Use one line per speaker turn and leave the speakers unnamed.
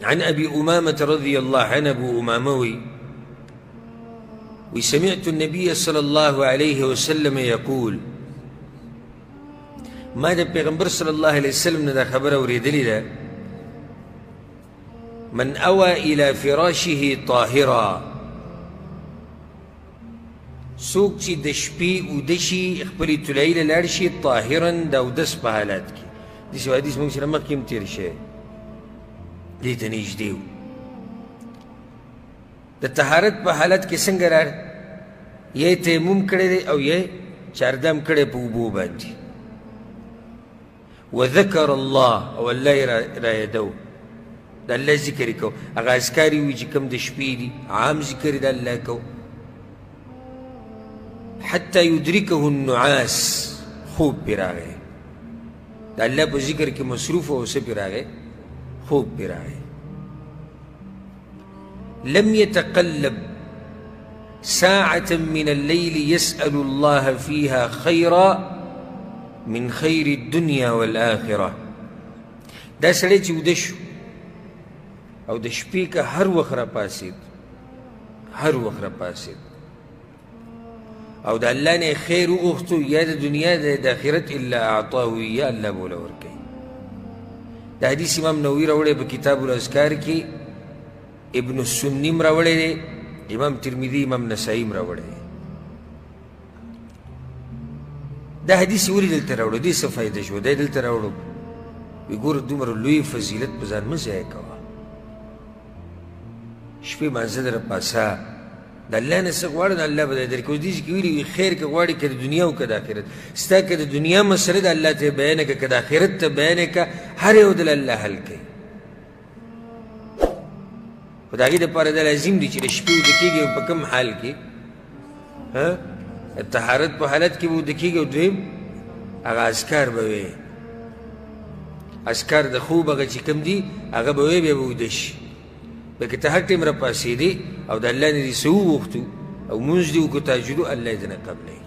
عن ابي امامه رضي الله عنه، ابو امامه وی وی سمعت النبي صلى الله عليه وسلم يقول، ما د پیغمبر صلی الله علیه وسلم نه دا خبره اورېدلې ده، من اوى الى فراشه طاهرا، څوک چې د شپې اوده شي خپلې طلایي له لاړ شي طاهرا، د اودس په حالت کې. داسې یو حدیث موږ سره مخکې هم تېر شوی، دې ته نږدې و. د طهارت په حالت کې څنګه راغی؟ یا یې تیمم کړی دی او یا یې چاردام کړی په اوبو باندې. وذکر الله، او الله یې رایادو، د الله ذکر یې کو، هغه اذکار یې وي چې کوم د شپې دي، عام ذکر یې د الله کو، حتی یدرکه النعاس، خوب پرې راغی، د الله په ذکر کې مصروف او څه پرې راغی؟ خوب پرې راغی. لم يتقلب ساعة من الليل يسأل الله فيها خيرا من خير الدنيا والآخرة. دا سړی چې وده شو او د شپې که هر وخت راپاڅېد، هر وخت راپاڅېد او د الله نه خیر وغوښتو، یا د دنیا د آخرت، الا اعطاه، یا الله به وله ورکوي. د حدیث امام نووي راوړی په کتاب الاذکار کې، ابن السني هم راوړی دی، امام ترمذي، امام نسائي هم راوړی دی. دا حدیث یې ولې دلته راوړو؟ دې څه فایده شوه؟ دی دلته راوړو، وایي ګوره دومره لوی فضیلت په ځان مه ضایع کوه، شپې مانځه در پاڅه، د الله نه څه غواړه نو الله به دی درکړي. اوس دې چې ویلي وي خیر که غواړي، که د دنیا او که د آخرت، ستا که د دنیا مسله ده الله ته یې بیانه کړه، که د آخرت ته بیانه کړه، هر یو دله الله حل کوي. خو د هغې دپاره دا لازم دي چې د شپې ویده کېږي او په کوم حال کې؟ د طهارت په حالت کې به ویده کېږي، او دویم هغه اذکار به وي، اذکار د خوب هغه چې کوم دي هغه به وي، بیا به ویده شي. بلکې ته هر ټایم راپاڅېدې او د الله نه دې څه وغوښتو او لمونځ دې وکړو، تهجد، الله یې درنه قبلوي.